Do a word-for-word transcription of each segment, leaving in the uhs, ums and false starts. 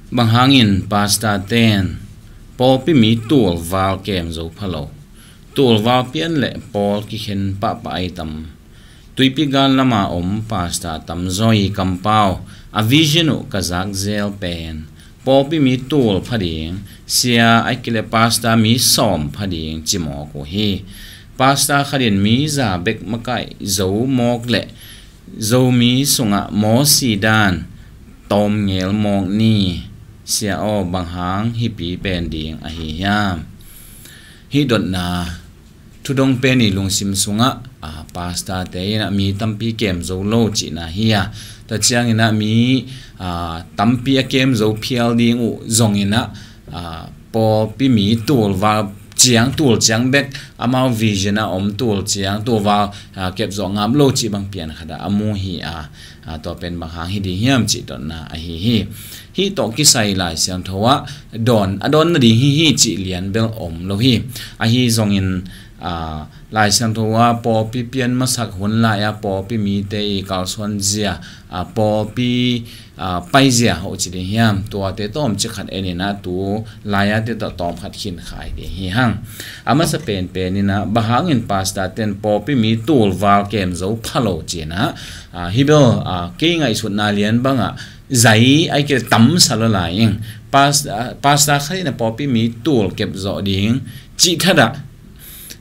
Bang hangin pastor ten pawlpi mi tulval kem zo pha lo, tulval pian le pawl kikhen pahpah ai tam? Tuipi gal lama om pastor tamzaw i kampau a vision uh ka zak zel pen pawlpi mi tul pha ding, sia ai kile pastor mi sawm pha ding ci mawk uh hi. Pastor khatin mi za bek makaih zo mawk le Zomi sungah mawsi dan tawm ngel mawk ni. Sia aw, bang hang hipi pen ding ahi hiam? Hih dotna thudong pen i lungsim sungah a pastor te in ah mi tampi kem zo lo cihna hi a, tua ciangin ah mi a tampi a kem zo phial ding uh zongin ah a pawlpi mi tulval ciang, tul ciang bek, amau vision a om tul ciang, tulval a kep zawh ngap lo cih bang pian khat ah a mu hi a, a tua pen bang hang hi ding hiam cih dotna ahi hi. Hih tawh kisai Lai Siangtho ah dawn, a dawn nading hi hi cih lian bel om lo hi. Ahi zongin a Lai Siangtho ah pawlpi pian masak hun lai a pawlpi mite i kalsuan zia, a pawlpi a paizia hoh ci ding hiam, tuate tawm ci khat en in ah tu lai-ate tawh tawm khat khin khai ding hi hang. A masa penpen in ah bang hangin pastor ten pawlpi mi tulval kem zo pha lo ci in ah, a hi bel a kei ngaihsutna lian bangah zai ai kei tam sa lo lai ing. Pas-, a pastor khat in ah pawlpi mi tul kep zawh ding cih thadah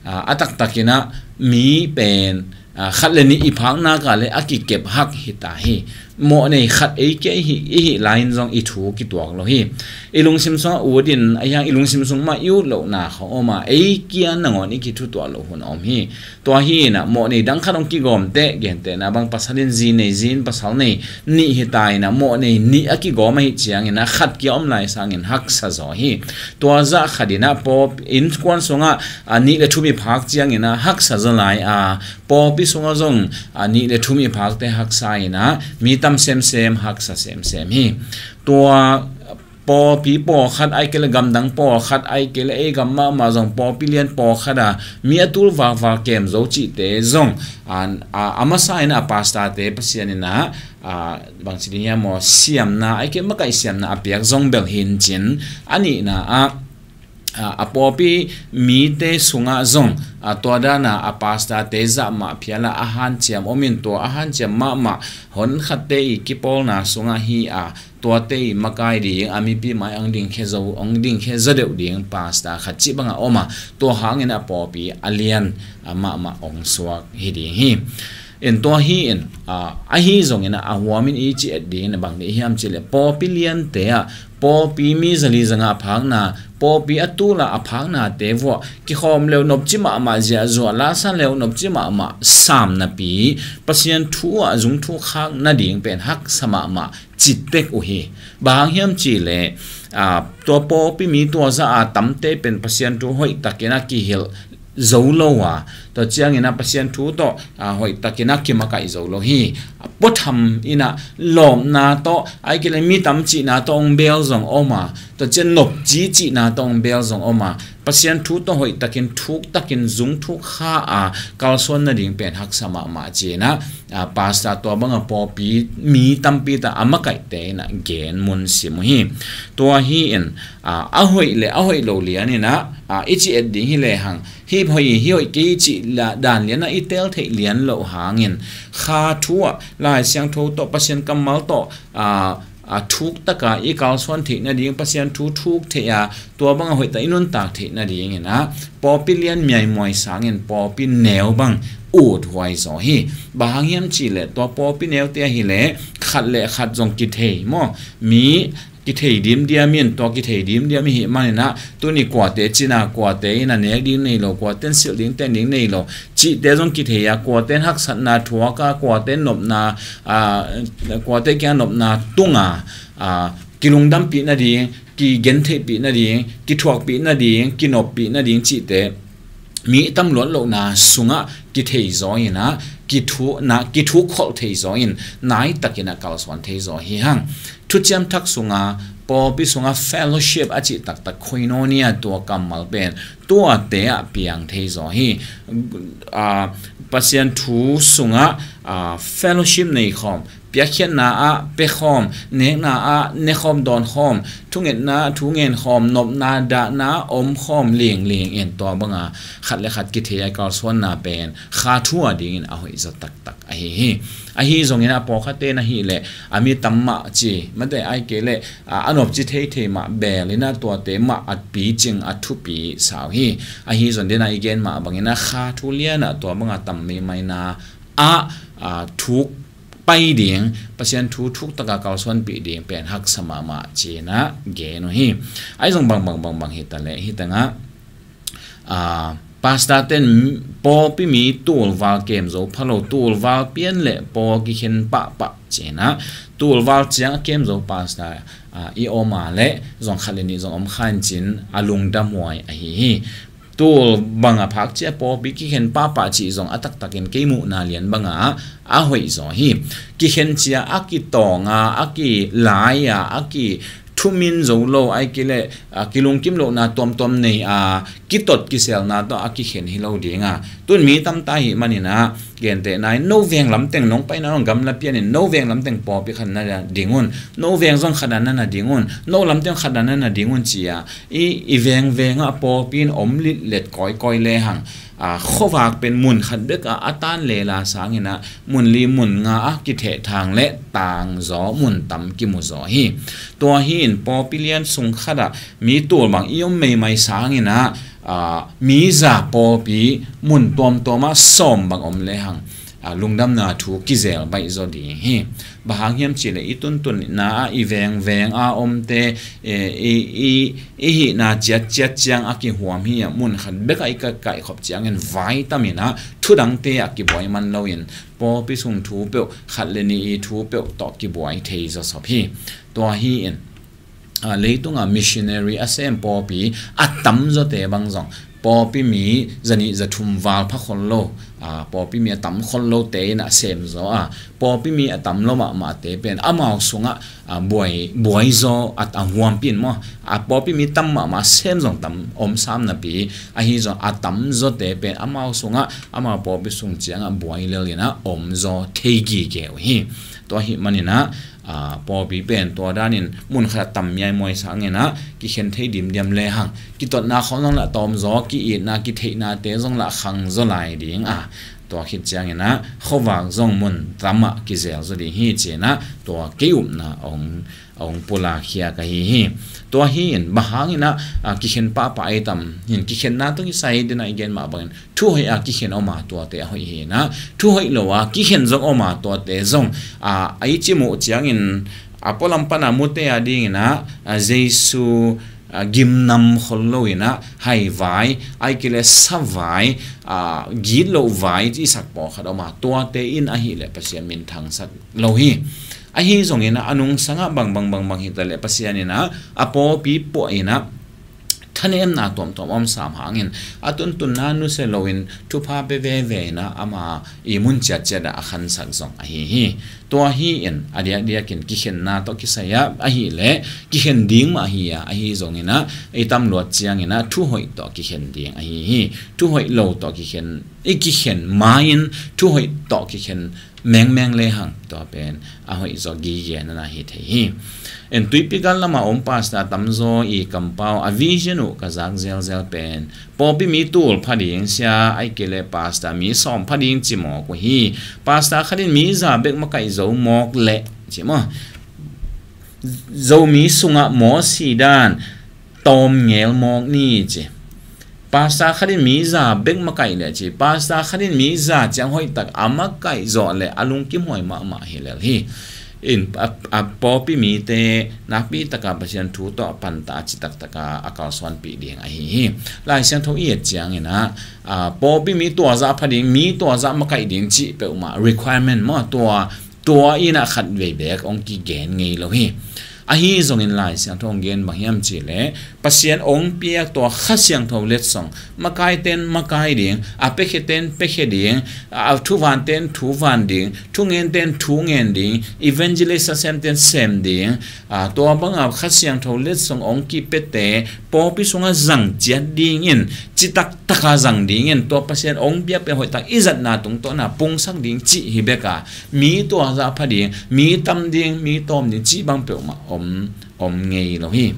a, a taktak in ah mi pen a khat le nih i phaknak ah le a kikep hak hi ta hi. Mawhnei khat ei kia i hih, i hih lai-in zong i thu kituak lo hi. I lungsim sungah ut in a hiang, i lungsim sung mah i ut lohna khong om a, ei kia nangawn i kithutuah loh hun a om hi. Tua hi in ah mawhnei dang khat hong kigawm teh, gentehna bang pasal in zi nei, zi in pasal nei nih hi ta in ah mawhnei nih a kigawm ahih ciangin ah khat kia om lai sangin haksa zaw hi. Tua zah khat in ah pawlpi innkuan sungah a nih le thum i phak ciangin ah haksa zaw lai a, pawlpi sungah zong a nih le thum i phakte haksa in ah mi tam semsem, haksa semsem hi. Tua pawlpi pawlkhat ai kei le gamdang pawlkhat ai kei le ei gam mahmah zong pawlpi lian pawlkhat a mi a tul valval kem zo cihte zong a, a, a masa in ah a pastor te Pasian in ah a, bang ci ding hiam maw, siamna ai kei makaih siamna a piak zong bel hi in cin, a nihna ah a, a pawlpi mite sungah zong a tua dana a pastor te zah mah phial a, a hanciam om in, tua a hanciam mahmah honkhatte i kipawlna sungah hi a, tuate i makai ding a, mipi mai hong dingkhia zo, hong dingkhia zaw deuh ding pastor khat cih bangah om a, tua hangin a pawlpi a lian a mahmah hong suak hi ding hi. In tua hi in a, ahi zongin a, a huamin i ci et dingin a bang dih hiam cih leh pawlpi liante ah pawlpi mi zali zanga a phakna, pawlpi a tula a phaknate vuah kikhawm leu nopci mahmah, ziahzuah lasa leu nopci mahmah, sam napi Pasian thu ah zungthuk khak nading pen haksa mahmah cih tek uh hi. Bang hang hiam cih leh a, tua pawlpi mi tua za a tamte pen Pasian thu hoih takin a kihilh zo lo a, tua ciangin a Pasian thu tawh a, hoih takin a kimakaih zo lo hi. Puatham in a lawpna tawh ai kei le mi tam cihna tawh hong bel zong om a, tua ciang nopci cihna tawh hong bel zong om a, Pasian thu tawh hoih takin thuk takin zungthuk kha a, kalsuan nading pen haksa mahmah ci in a, a, pastor tua banga pawlpi mi tampi ta a makaihte in a gen mun sim uh hi. Tua hi in a, a hoih le a hoih lo lian in a, a, i ci et ding hi lehang, hi hoih hi hoih kei cih dan lian a i tel theih lian loh hangin, kha thu ah Lai Siangtho tawh Pasian kammal tawh a, a thuk taka i kalsuan theih nading, Pasian thu thuk theih a, tua banga hoih ta i nuntak theih nading in a, pawlpi lian miaimuai sangin pawlpi neu bang ut huai zaw hi. Bang hang hiam cih leh tua pawlpi neute ahi leh khat le khat zong kithei maw, mi kithei dimdiam in, tua kithei dimdiam i hih manin a, tuni kuate cina, kuate in a nek ding nei lo, kuate in silh ding ten ding nei lo cihte zong kithei a, kuate in haksatna thuak a, kuate in nopna a, kuate kiang nopna tung a, a, kilungdampih nading, kigentheihpih nading, kithuakpih nading, kinoppih nading cihte mi tam luat lohna sungah kithei zaw in a, kithu-, na, kithuk kholh thei zaw in, nai takin a kalsuan thei zaw hi hang. Thuciam Thak sunga, pawlpi sunga fellowship a cih taktak, koinonia tua kammal pen tuate ah piang thei zaw hi. A, Pasian thu sungah a, fellowship nei khawm, Biakhiatna ah pia khawm, nekna ah ne khawm, dawn khawm, thungetna, thu ngen khawm, nopna, dahna om khawm lingling in, tua banga khat le khat kithei a kalsuanna pen kha thu a dingin a hoih zaw taktak ahi hi. Ahi zongin a pawlkhatte na hih leh a mi tam mah ci, mate ai kei leh a, a nopci theithei mah beel in a tuate mah a picing a thupi sau hi. Ahi zong den a i gen mah bangin a kha thu lian a tua banga tam maimaina ah, a, thuk pai ding, Pasian thu thuk taka kalsuanpih ding pen haksa mahmah ci-in a gen uh hi. Ahi zong bangbang bangbang hi ta leh hi tangah, a, pastor ten pawlpi mi tulval kem zo pha lo, tulval pian le pawl kikhen pahpah ci-in a, tulval ciang a kem zo pastor, a, i om a leh zong khat le nih zong om kha in cin a lungdamhuai ahi hi. Tul banga phak cia pawlpi kikhen pahpah cih zong a taktakin kei muhna lian banga a hoih zaw hi. Kikhen cia a kitawng a, a kilai a, a kithumin zo lo, ai kei leh, a, kilungkim lohna tuamtuam nei a, kitot kiselna tawh a kikhen hi lo ding a. Tun mi tamta hi manin a, gentehna in no veng lamteng nong paina nong gamla pianin no veng lamteng pawlpi khat na ding un, no veng zong khat a na na ding un, no lamteng khat a na na ding un ci a, i, i vengveng ah pawlpi in om litlet kawikawi lehang, a, khuavak pen mun khat bek ah a tan lela sangin a, mun li mun nga a kithehthang le tangzaw mun tam kimu zaw hi. Tua hi in pawlpi lian sung khat ah mi tul bang i om meimai sangin a, a, mi za pawlpi mun tuamtuam ah sawm bang om lehang, a, lungdamna thu kizel baih zaw ding hi. Bang hang hiam cih leh i tuntunna ah i vengveng a omte, e, i, i, i hihna ciatciat ciang a kihuam hi a, mun khat bek ah i ka kaihkhop ciangin vai tamin a, thudangte ah kibuai man loin pawlpi sung thu peuh, khat le nih i thu peuh tawh kibuai thei zawsop hi. Tua hi in, a, leitunga missionary a sem pawlpi a tamzawte bang zong pawlpi mi zanih zathum val pha khol lo, a, pawlpi mi a tam khol lote in a sem zaw a, pawlpi mi a tam lo mahmahte pen amau sungah, a, buai, buai zaw a, a huampi in maw, a, pawlpi mi tam mahmah sem zong tam om sam napi ahi zong a tamzawte pen amau sungah amau pawlpi sung ciangah buai lel in a om zaw thei gige uh hi. Tua hi manin a, a, pawlpi pen tua danin mun khat a tam miaimuai sangin a kikhen thei dimdiam lehang, kitotna khawng zong lah tawm zaw, ki-itna kitheihnate zong lah khang zaw lai ding a, tua khit ciangin a khuavak zong mun tam ah kizel zaw ding hi ci-in a, tua kei upna a hong, a hong pulak khia ka hi hi. Tua hi in bang hangin a, a, kikhen pahpah ei tam hin, kikhenna tawh kisai den a i gen mah bangin thu hoih a kikhen om a tuate a hoih hi in a, thu hoih lo a kikhen zong om a tuate zong, a, a i cim uh ciangin a pualam pan a mute a dingin a, a, Jesu, a, gimnam khol lo in a, haivai, ai kei leh savai, a, gitloh vai i sak pawlkhat om a, tuate in ahih leh Pasian minthangsak lo hi. Ahi zongin a, a nungsangah bangbang bangbang hi ta leh Pasian in a, a pawlpi puah in a, thanemna tuamtuam om sam hangin a tuntunna nusia loin thupha pia veve in a, ama i mun ciatciat ah a khansak zong ahi hi. Tua hi in a diakdiakin kikhenna tawh kisai a, ahih leh kikhen ding mah hi a, ahi zongin a, i tam luat ciangin a thu hoih tawh kikhen ding ahi hi. Thu hoih lo tawh kikhen, i kikhen ma-in thu hoih tawh kikhen mengmeng lehang tua pen a hoih zaw gige na na hi thei hi. En, Tuipi gal lama om pastor tamzaw i kampau a vision uh ka zak zelzel pen pawlpi mi tul pha ding, sia ai kei leh pastor mi sawm pha ding ci mawk uh hi. Pastor khat in mi za bek makaih zo mawk leh ci maw, Zomi sungah mawsi dan tawm ngel mawk ni ci. Pastor khat in mi za bek makaih leh ci, pastor khat in mi za ciang hoih tak a makaih zawh leh a lungkim huai mahmah hi lel hi. In a, a pawlpi mite nakpi taka Pasian thu tawh a panta a citak taka a kalsuanpih ding ahi hi. Lai Siangtho i et ciangin a, a, pawlpi mi tua zah pha ding, mi tua zah makaih ding cih peuhmah requirement maw, tua, tua in a khat vei beek hong kigen ngei lo hi. Ahi zongin Lai Siangtho hong gen bang hiam cih leh Pasian ong piak tua Kha Siangtho letsong, makaiten makai ding, a piakheten piakhia ding, a thuvanten thuvan ding, thungenten thungen ding, evangelist a semten sem ding, a, tua banga Kha Siangtho letsong ong kipiate pawlpi sunga zang ciat dingin, citak taka zang dingin, tua Pasian ong piak pen hoihtak i zatna tungtawna pungsak ding cih hi beka, mi tuazah pha ding, mi tam ding, mi tawm ding cih bang peuhmah om, om ngei lo hi.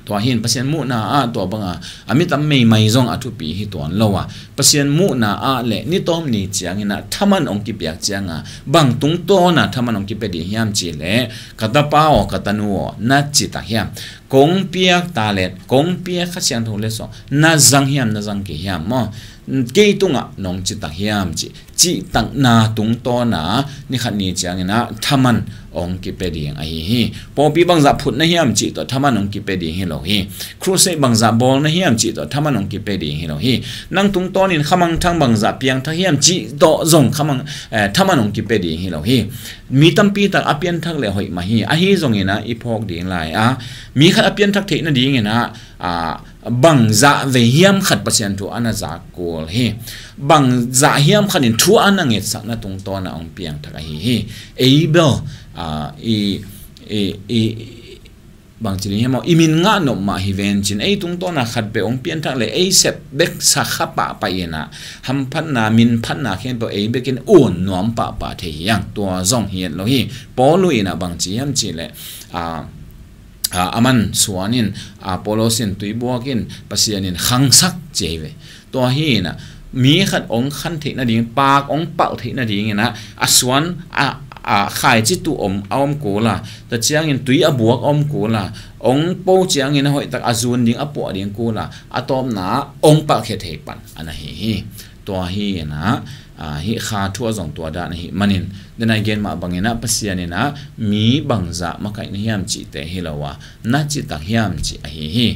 Tua hin Pasian muhna ah tua banga a mi tam meimai zong a thupi hi tuan lo a, Pasian muhna ah le ni tawm ni ciangin ah thaman ong kipiak cianga bang tungtawna thaman ong kipia ding hiam cih leh, ka tapa aw, ka tanu aw, na citak hiam? Kong piak talent, kong piak Kha Siangtho letsong na zang hiam, na zang kei hiam maw? Kei tungah nong citak hiam cih, cihtakna tungtawna ni khat ni ciangin ah thaman ong kipia ding ahi hi. Pawlpi bangzah phut na hiam cih tawh thaman ong kipia ding hi lo hi. Crusade bangzah bawl na hiam cih tawh thaman ong kipia ding hi lo hi. Nang tungtawnin khamangthang bangzah piangthak hiam cih tawh zong khamang, eh, thaman ong kipia ding hi lo hi. Mi tampi tak a pianthak le hoih mah hi. Ahi zongin ah i phawk ding lai a, mi khat a pianthak theih nadingin ah, a, bangzah vei hiam khat Pasian thu a na zak kul hi. Bangzah hiam khat in thu a na ngetsakna tungtawna ong piangthak ahi hi. Abel, a, i, i, i, bangci ding hiam aw, i min ngah nop mah hi vencin, ei tungtawna khat peuh ong pianthak le ei sep bek sa kha pahpah in ah, hamphatna, minphatna khempeuh ei bekin un nuam pahpah thei hi hang. Tua zong hi et lo hi. Paul in ah bangci hiam cih leh, a, a, aman suanin, Apollos in tuibuakin, Pasian in khangsak ci hi ve. Tua hi in ah, mi khat ong khan theih nading, paak ong palh theih nadingin ah, a suan, a, a khaici tuh om, a om kul a, tua ciangin tui a buak a om kul a, ong po ciangin a hoihtak a zun ding, a puah ding kul a, a tawpna ah ong palhkhia thei pan a na hi hi. Tua hi in ah, a, hih kha thu ah zong tua dan ahih manin, denai gen mah bangin ah Pasian in ah mi bangzah makaih na hiam cihte hi lo a, na citak hiam cih ahi hi.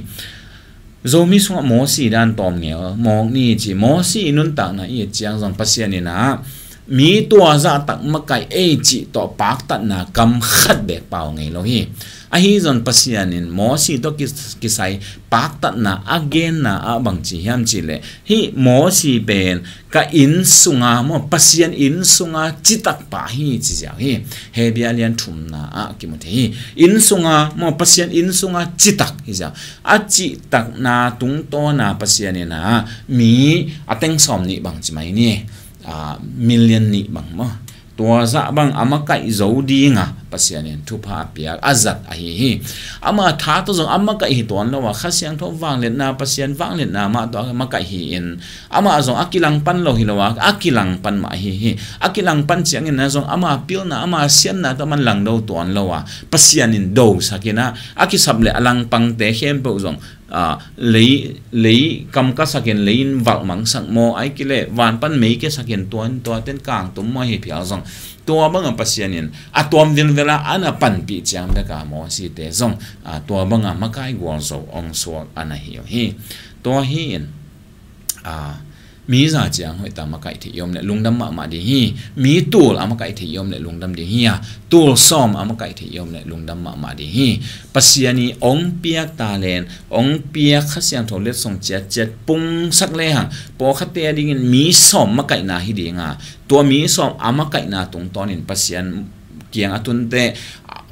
Zomi sungah Mosi dan tawm ngel mawk ni ci, Mosi i nuntakna i et ciang zong Pasian in ah mi tuazah tak makaih ei cih tawh paktatna kam khat bek pau ngei lo hi. Ahi zong Pasian in Mosi tawh kis-, kisai paktatna a genna ah bangci hiam cih leh, hih Mosi pen ka inn sunga maw, Pasian inn sunga citak pa hi ci ziau hi. Hebrew lian thumna ah kimu thei hi. Inn sunga maw, Pasian inn sunga citak hi ziau. A citakna tungtawna Pasian in ah mi a teng sawm nih bang ci mai ni, a, million nih bang maw, tuazah bang a makaih zo dinga Pasian in thupha a piak, a zat ahi hi. Ama tha tawh zong a makaih hi tuan lo a, Kha Siangtho vangliatna, Pasian vangliatna mah tawh a makaih hi in, amah zong a kilangpan lo hi lo a, a kilangpan mah ahi hi. A kilangpan ciangin ah zong ama pilna, ama siamna tawh man langdo tuan lo a, Pasian in dosak in ah, a kisap le a langpangte khempeuh zong, a, lei, lei kamkasakin, lei in valh mangsak maw, ai kile vanpan mei kiasakin, tua in tuaten kangtum maw hi phial zong, tua banga Pasian in a tuam vilvela a na panpih ciang beka Mosite zong, a, tua banga makai gualzo ong suak a na hi uh hi. Tua hi in, a, mi za ciang hoihtak makaih theih i om leh lungdam mahmah ding hi. Mi tul a makaih theih i om leh lungdam ding hi a, tul sawm a makaih theih i om leh lungdam mahmah ding hi. Pasian i ong piak talent, ong piak Kha Siangtho letsong ciatciat pungsak lehang, pawlkhatte a dingin mi sawm makaihna hi dinga, tua mi sawm a makaihna tungtawnin Pasian kiang a tunte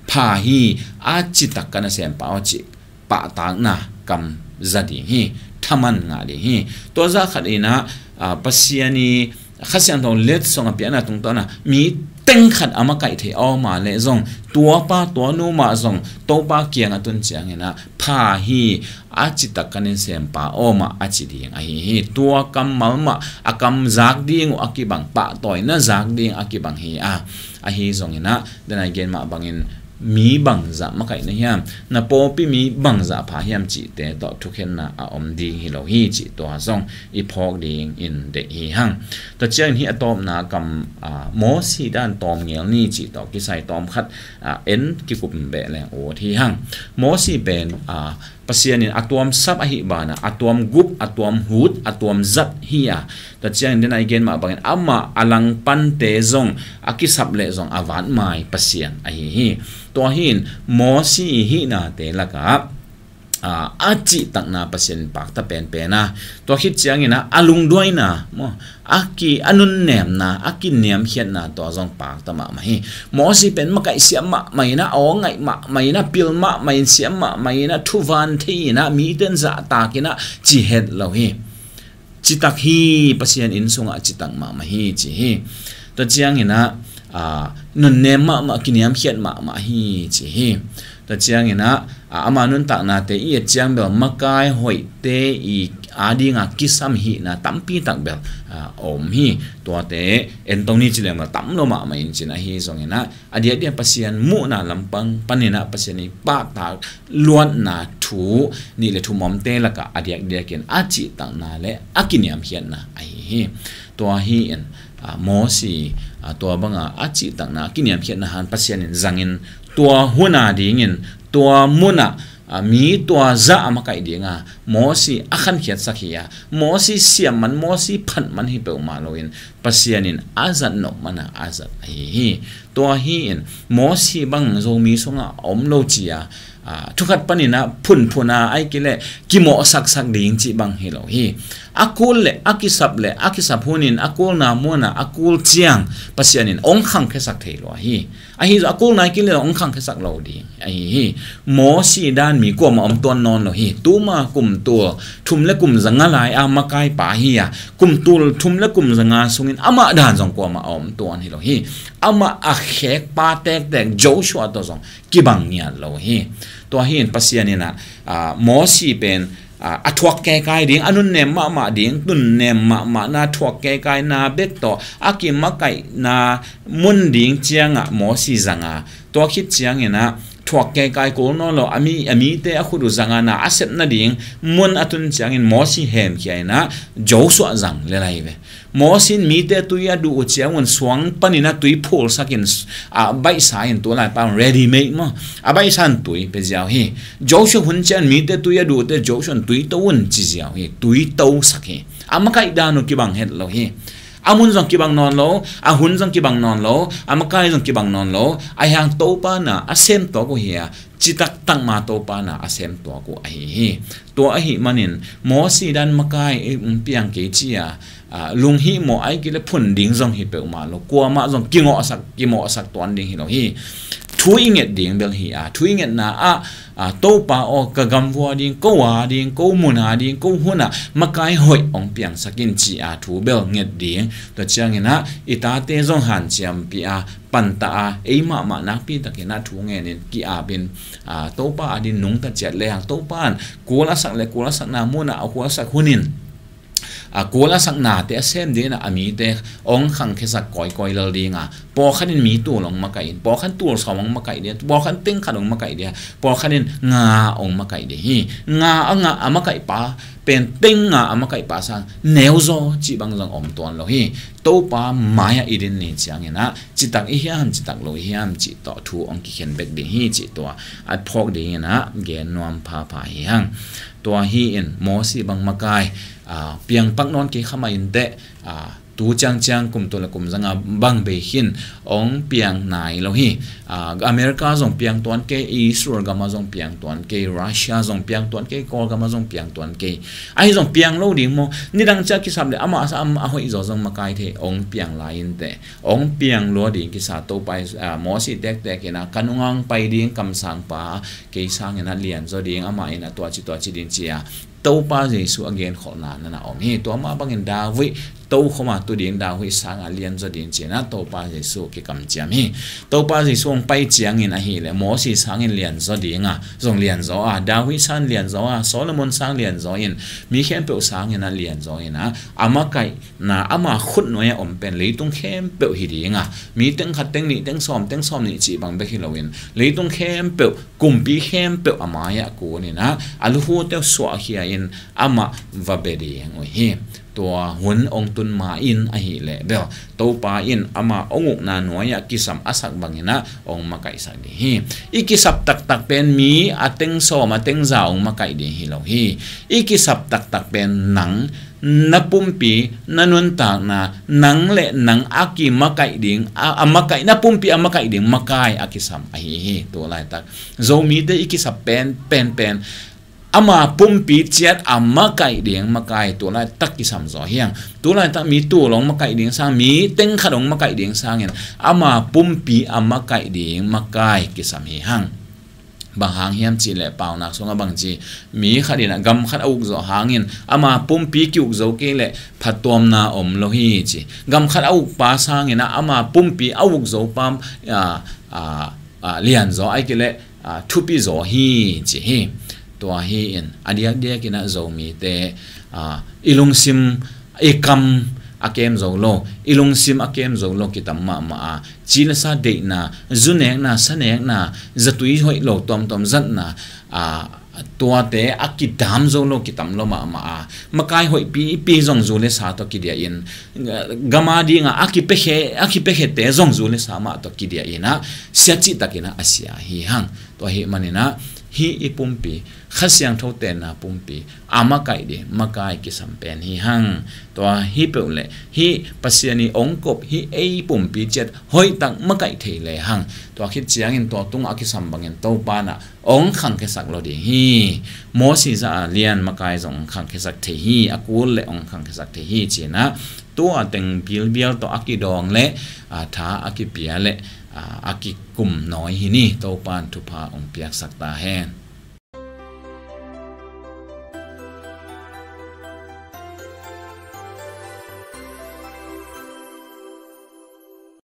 pha hi, a citak ka nasem pa aw cih pahtakna kam za ding hi, thaman ngah ding hi. Tua zah khat in ah, a, Pasian i Kha Siangtho letsong a piakna tungtawna mi teng khat a makaih thei a om a leh zong, tuapa tuanu mah zong Topa kiang a tun ciangin ah pha hi, a citak ka nasem pa aw mah a ci ding ahi hi. Tua kammal mah a kam zak ding uh a kibang, pahtawina zak ding a kibang hi a, ahi zongin ah, denai gen mah bangin mi bangzah makaih na hiam, na pawlpi mi bangzah pha hiam cihte tawh thukhenna a om ding hi lo hi cih tua zong i phawk dingin deih hi hang. Tua ciangin hih a tawpna kam, a, Mosi dan tawm ngel ni cih tawh kisai tawm khat, a, en kikup beh leng ut hi hang. Mosi pen, a, Pasian in a tuam sap ahi banah a tuam gup, a tuam hut, a tuam zat hi a, tua ciangin denai gen mah bangin amah a langpante zong a kisap leh zong a vatmai Pasian ahi hi. Tua hi in Mosi i hihnate lakah a, a cihtakna Pasian in pakta penpen a, tua khit ciangin a, a lungduaina maw, a ki, a nunnemna, a kiniamkhiatna tua zong pakta mahmah hi. Mawsi pen makaih siam mahmah in a, aw ngaih mahmah in a, pil mahmah in, siam mahmah in a, thuvan thei in a, mite in zahtak in a, ci het lo hi. Citak hi, Pasian inn sungah citak mahmah hi ci hi. Tua ciangin a, a, nunnem mahmah, kiniamkhiat mahmah hi ci hi. Tua ciangin a, a, ama nuntaknate i et ciang bel makai hoihte i adinga kisam hihna tampi tak bel, a, om hi. Tuate en to ni ci leng bel tam lo mahmah in cin ahi zongin a, a diakdiak Pasian muhna lampang panin a Pasian i pahtak luatna thu nih le thum omte lakah a diakdiakin a cihtakna le a kiniamkhiatna ahi hi. Tua hi in, a, Mawsi, a, tua banga a cihtakna a kiniamkhiatna hang Pasian in zangin tua huna dingin tua muna, a, mi tua zah a makaih dinga Mawsi a khankhiatsak hi a, Mawsi siam man, Mawsi phat man hi peuhmah loin Pasian in a zat nop mana a zat ahi hi. Tua hi in Mawsi bang Zomi sungah a om lo ci a, a, thukhat panin a phunphun a ai kile kimawhsaksak ding cih bang hi lo hi. A kul le a kisap le a kisap hunin a kulna muana a kul ciang Pasian in ong khangkhiasak thei lua hi. Ahi zong a kulna i kile ong khangkhiasak lo ding ahi hi. Mawsi dan mi kuama om tuan nawn lo hi. Tuma kum tul thum le kum zanga lai a makaipa hi a, kum tul thum le kum zanga sungin amah dan zong kuama a om tuan hi lo hi. Amah a khekpa tektek Joshua tawh zong kibang ngiat lo hi. Tua hi in Pasian in a, a, Mawsi pen, a, a thuak kekai ding, a nunnem mahmah ding, nunnem mahmahna thuak kekaina bek tawh a kimakaihna mun ding ciangah Mawsi zanga, tua khit ciangin a thuak kekai kul nawn lo, a mi, a mite a khut uh zanga na a sep nading mun a tun ciangin Mawsi hemkhia in a Joshua zang le lai ve. Mawsi in mite tui a duh uh ciangun suang panin a tui phulsakin, a, baihsa in tu lai pan ready made maw, a baihsa in tui pe ziau hi. Joshua hun ciang mite tui a duh uh te Joshua in tui to un ci ziau hi, tui to sak hi. A makaih dan uh kibang het lo hi. A mun zong kibang nawn lo, a hun zong kibang nawn lo, a makai zong kibang nawn lo, a hiang Topa na a sem tawk uh hi a, citak takma Topa na a sem tawk uh ahi hi. Tua ahi manin Mawsi dan makai, eh, ong piang kei ci a, a, lunghimawh ai kile phun ding zong hi peuhmah lo, kuamah zong kingawhsak, kimawhsak tuan ding hi lo hi. Thu i nget ding bel hi a, thu i ngetna ah, a, Topa aw, ka gam vua ding, ko a ding, ko mun a ding, ko hun ah makai hoih ong piangsak in ci a thu bel nget ding. Tua ciangin a i tate zong hanciampih a, panta a, ei mahmah nakpi takin a thu ngenin ki-apin, a, Topa a din nungta ciat le hang Topa in kul a sak le kul a sakna mun ah a kul a sak hunin, a, kul a saknate a sem dingin a, a mite ong khangkhiasak kawikawi lel ding a, pawlkhat in mi tul ong makaih in, pawlkhat in tul sawm ong makaih ding, pawlkhat in teng khat ong makaih ding, pawlkhat in nga ong makaih ding hi. Nga a nga a makaihpa pen teng nga a makaihpa sang neuzaw cih bang zong om tuan lo hi. Topa mai-ah i din ni ciangin a, citak i hiam, citak lo i hiam cih tawh thu ong kikhen bek ding hi cih tua a phawk dingin a gen nuam phapha hi hang. Tua hi in Mawsi bang makai, a, piangpak nawn kei kha mah inteh, a, tu ciangciang kum tul le kum zanga bang bei khin ong piang nai lo hi. A, America zong piang tuan kei, Israel gama zong piang tuan kei, Russia zong piang tuan kei, Kawlgama zong piang tuan kei. Ahi zong piang lo ding maw? Nidang ciah kisap le amah sa am a hoih zaw zong makai thei, ong piang lai inteh. Ong piang lua ding kisa Topa i, a, Mawsi tektek in a, ka nunga ong pai ding kamsangpa kei sangin a lianzaw ding, amah in a tuaci tuaci ding ci a, Topa Jesu a genkholhna nana om hi. Tua mah bangin David tokhoma tu ding, David sanga lianzaw ding ci-in a Topa Jesu kikamciam hi. Topa Jesu ong pai ciangin ahileh Mawsi sangin lianzaw dinga zong lianzaw a, David sang lianzaw a, Solomon sang lianzaw in, mi khempeuh sangin a lianzaw in a, a makaihna ama khut nuai-ah om pen leitung khempeuh hi dinga, mi teng khat, teng nih, teng sawm, teng sawm nih cih bang bek hi loin leitung khempeuh, kumpi khempeuh a mai-ah kunin a, a lukhute suahkhia in amah va bia ding uh hi. Tua hun ong tun ma-in ahileh bel Topa in ama ong ukna nuai-ah kisam a sak bangin a ong makaihsak ding hi. I kisap taktak pen mi a teng sawm a teng za ong makaih ding hi lo hi. I kisap taktak pen nang na pumpi, na nuntakna, nang le nang a kimakaih ding, a, a makaih, na pumpi a makaih ding makai a kisam ahi hi. Tu laitak Zomite i kisap pen, pen, pen ama pumpi ciat a makaih ding makai tu laitak kisam zaw hi hang. Tu laitak mi tul hong makaih ding sang, mi teng khat hong makaih ding sangin ama pumpi a makaih ding makai kisam hi hang. Bang hang hiam cih leh Paunak sungah bang ci, mi khat in ah gam khat a uk zawh hangin ama pumpi ki-uk zo kei leh phattuamna om lo hi ci. Gam khat a ukpa sangin ah ama pumpi a uk zopa, a, a, a, lian zaw, ahih kei leh, a, thupi zaw hi ci hi. Tua hi in a diakdiak in ah Zomite, a, i lungsim, i kam a kem zo lo, i lungsim a kem zo lo kitam mahmah a, ci le sa deihna, zu nekna, sa nekna, zatui hoih lo tuamtuam zatna, a, tuate a kidam zo lo kitam lo mahmah a, makai hoihpipi zong zu le sa tawh kidiah in, gam a ding a a kipiakhiate zong zu le sa mah tawh kidiah in ah sia cihtak in ah a sia hi hang. Tua ahih manin ah hih i pumpi Kha Siangtho tenna pumpi a makaih ding makai kisam pen hi hang. Tua hi peuh leh hih Pasian i hong kop hih ei pumpi ciat hoihtak makaih thei le hang. Tua khit ciangin tua tungah a kisam bangin Topa in ah hong khangkhiasak lo ding hi. Moses zah a lian makai zong hong khangkhiasak thei hi, a kul leh hong khangkhiasak thei hi ci-in ah tua teng bilbial tawh a kidawng leh, a, tha a kipia leh, a, a kikum nawi hi ni. Topa in thupha hong piaksak ta hen.